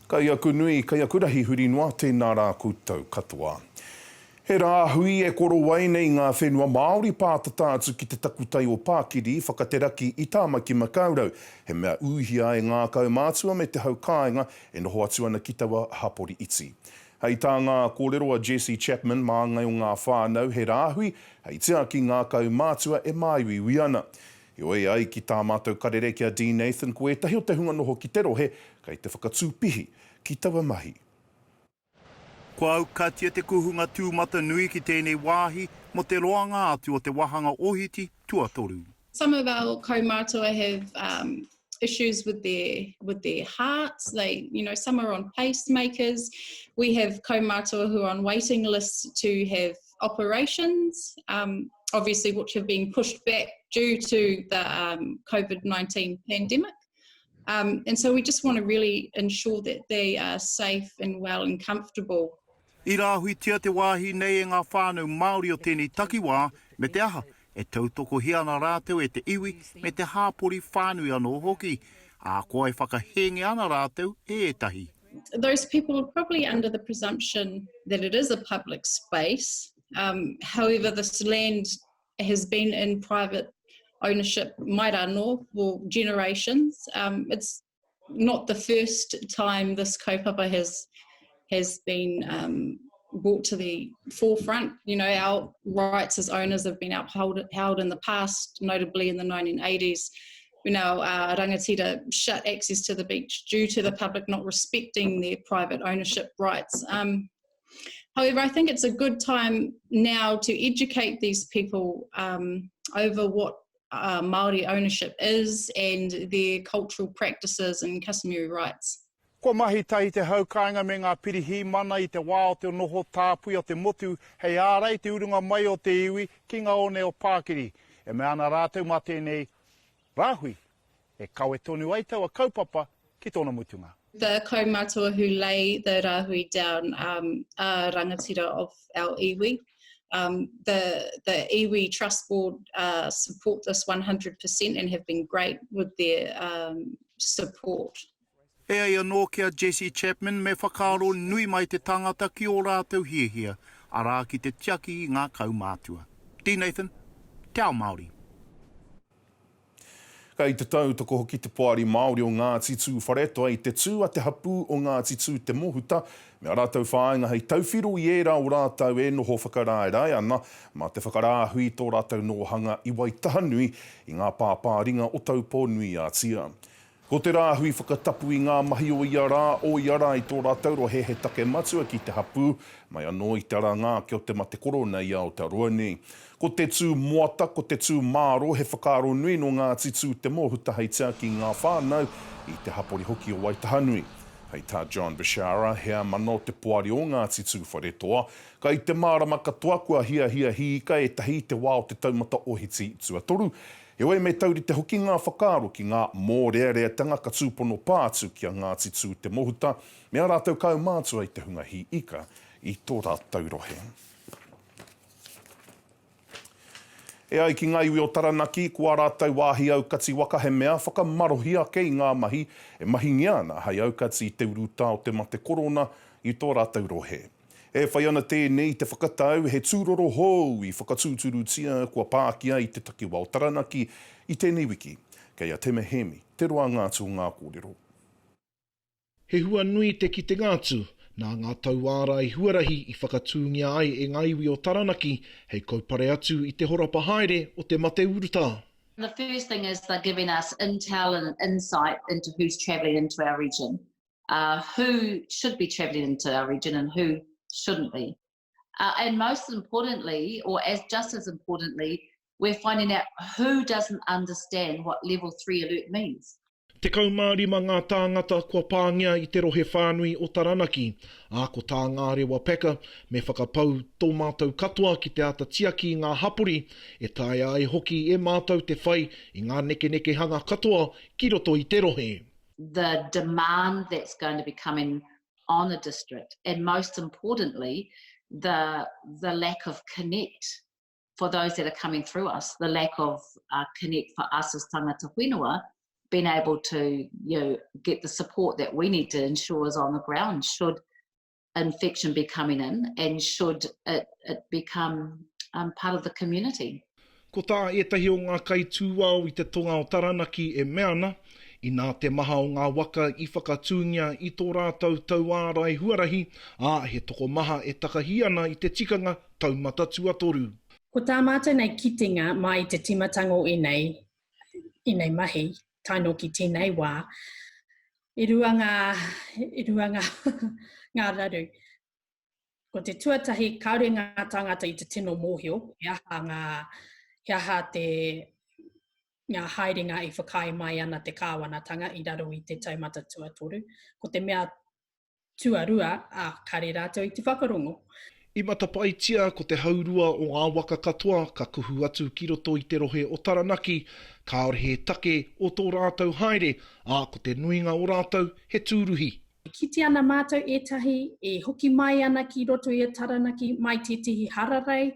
Kai aku nui, kai aku rahi huri noa, tēnā rā koutou katoa. He rāhui e korowai nei ngā whenua Māori pātata atu ki te takutai o Pākiri, whakateraki i Tāmaki Makaurau. He mea ūhia e ngā kaumātua me te hau kāinga e noho atu ana ki taua hapori iti. Hei tā ngā kōrero a Jesse Chapman, māngai o ngā whānau, he rāhui hei tiaki ngā kaumātua e māuiui ana. Heoi, e ai ki tā mātou karere ki a Dean Nathan, ko ētahi o te hunga noho ki te rohe kei te whakatū pihi ki taua mahi. Kua aukatia te kuhunga tūmatanui ki tēnei wāhi mō te roanga atu o te wāhanga ohiti tuatoru. Some of our kaumātua have um, issues with their with their hearts. They, you know, some are on pacemakers. We have kaumātua who are on waiting lists to have operations, um, obviously which have been pushed back due to the um, COVID-19 pandemic. Um, and so we just want to really ensure that they are safe and well and comfortable. I rāhuitia te wāhi nei e ngā whānau Māori o tēnei takiwā, me te aha, e tautokohia ana rātou e te iwi me te hāpori whānui anō hoki, ahakoa e whakahēngia ana rātou e ētahi. Those people are probably under the presumption that it is a public space. Um, however, this land has been in private ownership mai rānō for generations. Um, it's not the first time this kaupapa has has been um, brought to the forefront. You know, our rights as owners have been upheld held in the past, notably in the 1980s. You know, uh, rangatira shut access to the beach due to the public not respecting their private ownership rights. Um, However, I think it's a good time now to educate these people um, over what uh, Māori ownership is and their cultural practices and customary rights. Kua mahi tahi te hau kāinga me ngā pirihimana i te wā o te noho tāpui o te motu hei ārai i te urunga mai o te iwi ki ngā one o Pākiri. E mea ana rātou mā tēnei rāhui e kawe tonu ai taua kaupapa ki tōna mutunga. The kaumātua who lay the rāhui down um, are rangatira of our iwi. Um, the, the iwi trust board uh, support this 100% and have been great with their um, support. E ai anō ki a Jesse Chapman me whakaaro nui mai te tangata ki ō rātou hiahia, arā ki te tiaki i ngā kaumātua. Dee Nathan, Te Ao Māori. Kei te tautoko hoki te Poari Māori o Ngāti Tūwharetoa i te tū a te hapū o Ngāti Tūtemohuta me ā rātou whāinga hei tauwhiro i ērā o rātou e noho whakaraerae ana mā te whakarāhui i tō rātou nōhanga i Waitahanui i ngā pāpāringa o Taupō-nui-a-Tia. Ko te rāhui whakatapu i ngā mahi o ia rā, o ia rā i tō rātou rohe he take matua ki te hapū, mai anō i te aranga ake o te mate korona i Aotearoa nei. Ko te tū moata, ko te tū māro he whakaaro nui nō Ngāti Tū Te Mōhuta hei tiaki i ngā whānau, i te hapori hoki o Waitahanui. Hei tā John Bishara, heamana o te poari o Ngāti Tūwharetoa, kai te mārama katoa kua hiahia hiika ētahi i te wā o te taumata ohiti tuatoru, Heoi, me taurite hoki ngā whakaaro ki ngā mōreareatanga ka tūpono pā atu ki a Ngāti Tū Te Mohuta me ā rātou kaumātua i te hunga hī ika i tō rātou rohe. E ai ki ngā iwi o Taranaki, ko ā rātou wāhi aukati waka he mea whakamarohi ake i ngā mahi e mahingia ana hei aukati i te urutā o te mate korona i tō rātou rohe. E whai ana tēnei i te whakatau he tūroro hou i whakatūturutia kua pākia i te takiwā o Taranaki i tēnei wiki. Kei a Teme Hemi te roanga atu o ngā kōrero. He hua nui te kitenga atu, nā ngā tauārai huarahi i whakatūngia ai e ngā iwi o Taranaki hei kaupare atu i te horapa haere o te mate urutā. The first thing is they're giving us intel and insight into who's travelling into our region. uh, who should be travelling into our region and who shouldn't be. Uh, and most importantly, or as just as importantly, we're finding out who doesn't understand what level 3 alert means. 15 ngā tāngata kua pāngia i te rohe whānui o Taranaki, ā, ko tā Ngārewa Packer, me whakapau tō mātou katoa ki te āta tiaki i ngā hapori, e taea ai hoki e mātou te whai i ngā nekenekehanga katoa ki roto i te rohe. The demand that's going to be coming on the district and most importantly the the lack of connect for those that are coming through us, the lack of uh, connect for us as tangata whenua. being able to you know, get the support that we need to ensure is on the ground should infection be coming in and should it, it become um, part of the community. Ko tā ētahi o ngā kaitūao i te tonga o Taranaki e mea ana, inā te maha o ngā waka i whakatūngia i tō rātou tauārai huarahi, ā, he tokomaha e takahi ana i te tikanga taumata tuatoru. Ko tā mātou nei kitenga mai i te tīmatanga o ēnei, ēnei mahi, tae noa ki tēnei wā, e rua ngā, e rua ngā, ngā raru. Ko te tuatahi, kāore ngā tāngata i te tino mōhio, he aha ngā, he aha te, ngā haerenga i whakaae mai ana te kāwanatanga i raro i te taumata tuatoru. Ko te mea tuarua, ā, kāre rātou i te whakarongo. I matapaetia ko te haurua o ngā waka katoa ka kuhu atu ki roto i te rohe o Taranaki, kāore he take o tō rātou haere, ā, ko te nuinga o rātou he tūruhi. E kite ana mātou ētahi e hoki mai ana ki roto i a Taranaki mai tētehi hararei,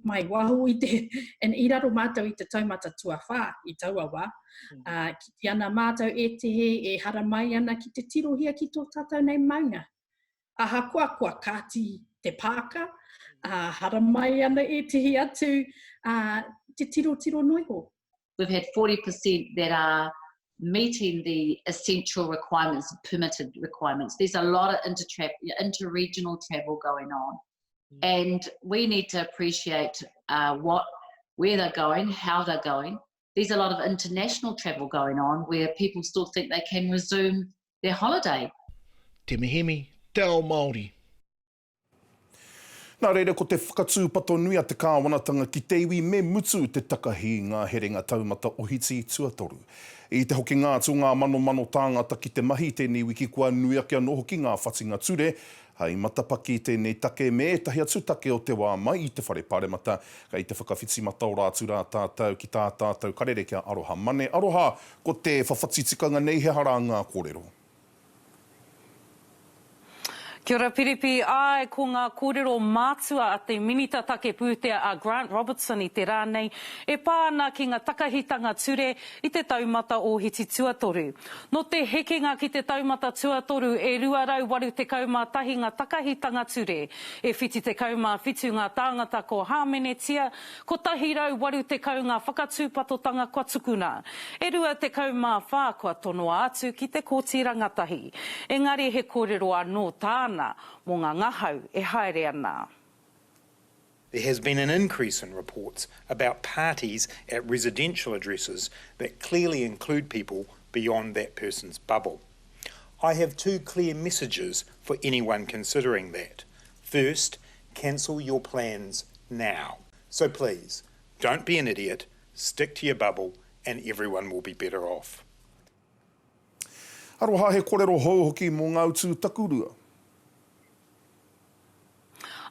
mai waho i te, and i raro mātou i te taumata tuawhā i taua wā, ā, kite ana mātou ētehi e haramai ana ki te tirohia ki tō tātou nei maunga. Ahakoa kua kāti te pāka, ā, haramai ana ētehi atu, ā, te tirotiro noa iho. We've had 40% that are meeting the essential requirements, permitted requirements. There's a lot of inter inter-regional travel going on. Mm. And we need to appreciate uh, what, where they're going, how they're going. There's a lot of international travel going on where people still think they can resume their holiday. Te Mihimi, Te Ao Māori. Nā reira ko te whakatūpato nui a te kāwanatanga ki te iwi me mutu te takahi i ngā herenga taumata ohiti tuatoru. I te hokinga atu o ngā manomano tāngata ki te mahi i tēnei wiki kua nui ake anō hoki ngā whatinga ture hei matapaki i tēnei take me ētahi atu take o te wā mai i te Whare Paremata. Kei te whakawhiti mataora atu rā tātou ki tā tātou karere kia Aroha Mane. Aroha, ko te whawhati tikanga nei he aha rā ngā kōrero? Kia ora Piripi, āe ko ngā kōrero mātua a te Minita Take Pūtea a Grant Robertson i te rā nei e pā ana ki ngā takahitanga ture i te taumata ōhiti tuatoru. Nō te hekenga ki te taumata tuatoru e 281 ngā takahitanga ture, e 77 ngā tāngata kua hāmenetia, 180 ngā whakatūpatotanga kua tukuna. E 24 kua tonoa atu ki te Kōti Rangatahi. Engari he kōrero anō tāna mō ngā ngahau e haere ana. There has been an increase in reports about parties at residential addresses that clearly include people beyond that person's bubble. I have two clear messages for anyone considering that. First, cancel your plans now. So please, don't be an idiot, stick to your bubble and everyone will be better off. Aroha, he korero hou hoki mo nga utu takurua.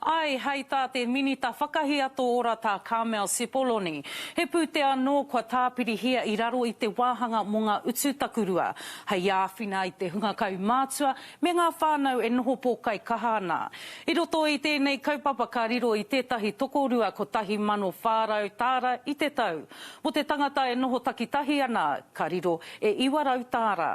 Āe, hei tā te Minita Whakahiato Ora tā Carmel Sepoloni, he pūtea anō kua tāpirihia i raro i te wāhanga mō ngā utu takurua, hei āwhina i te hunga kaumātua me ngā whānau e noho pōkaikaha ana. I roto i tēnei kaupapa ka riro i tētahi tokorua 1,400 tāra i te tau. Mō te tangata e noho takitahi ana, ka riro e 900 tāra.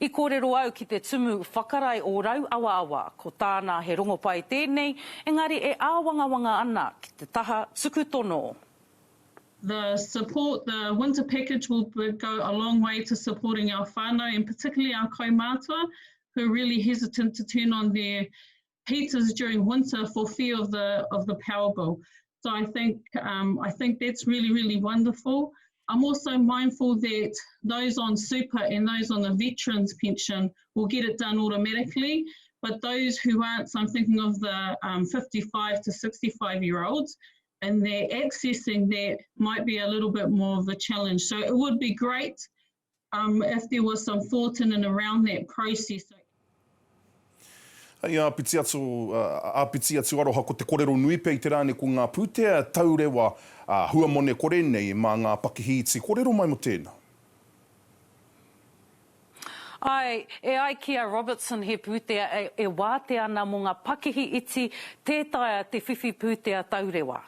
I kōrero au ki te tumu whakarae o Rauawaawa, ko tāna he rongopai tēnei, engari e āwangawanga ana ki te taha tuku tono. The support, the winter package will go a long way to supporting our whānau and particularly our kaumātua who are really hesitant to turn on their heaters during winter for fear of the of the power bill. So I think um, I think that's really really wonderful. I'm also mindful that those on super and those on the veterans pension will get it done automatically, but those who aren't, so I'm thinking of the um, 55 to 65 year olds, and they're accessing that might be a little bit more of a challenge. So it would be great um, if there was some thought in and around that process. Hei āpiti atu, āpiti atu aroha ko te korero nui pea i te rā nei ko ngā pūtea taurewa huamone kore nei mā ngā pakihi iti. Kōrero mai mō tēnā. Āe, e ai ki a Robertson he pūtea e, e wātea ana mō ngā pakihi iti tē taea te whiwhi pūtea taurewa.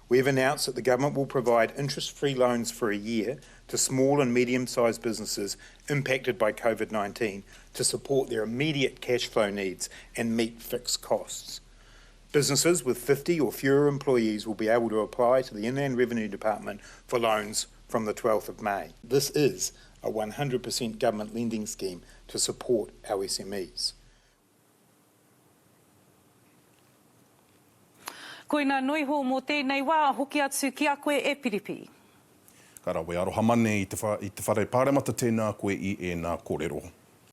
We have announced that the government will provide interest-free loans for a year to small and medium-sized businesses impacted by COVID-19 to support their immediate cash flow needs and meet fixed costs. Businesses with 50 or fewer employees will be able to apply to the Inland Revenue Department for loans from the 12th of May. This is a 100% government lending scheme to support our SMEs. Koina noiho mō tēnei wā, hoki atu ki a koe e Piripi. Ka rawe aroha mane i te i te whare paremata tēnā koe i ēnā korero.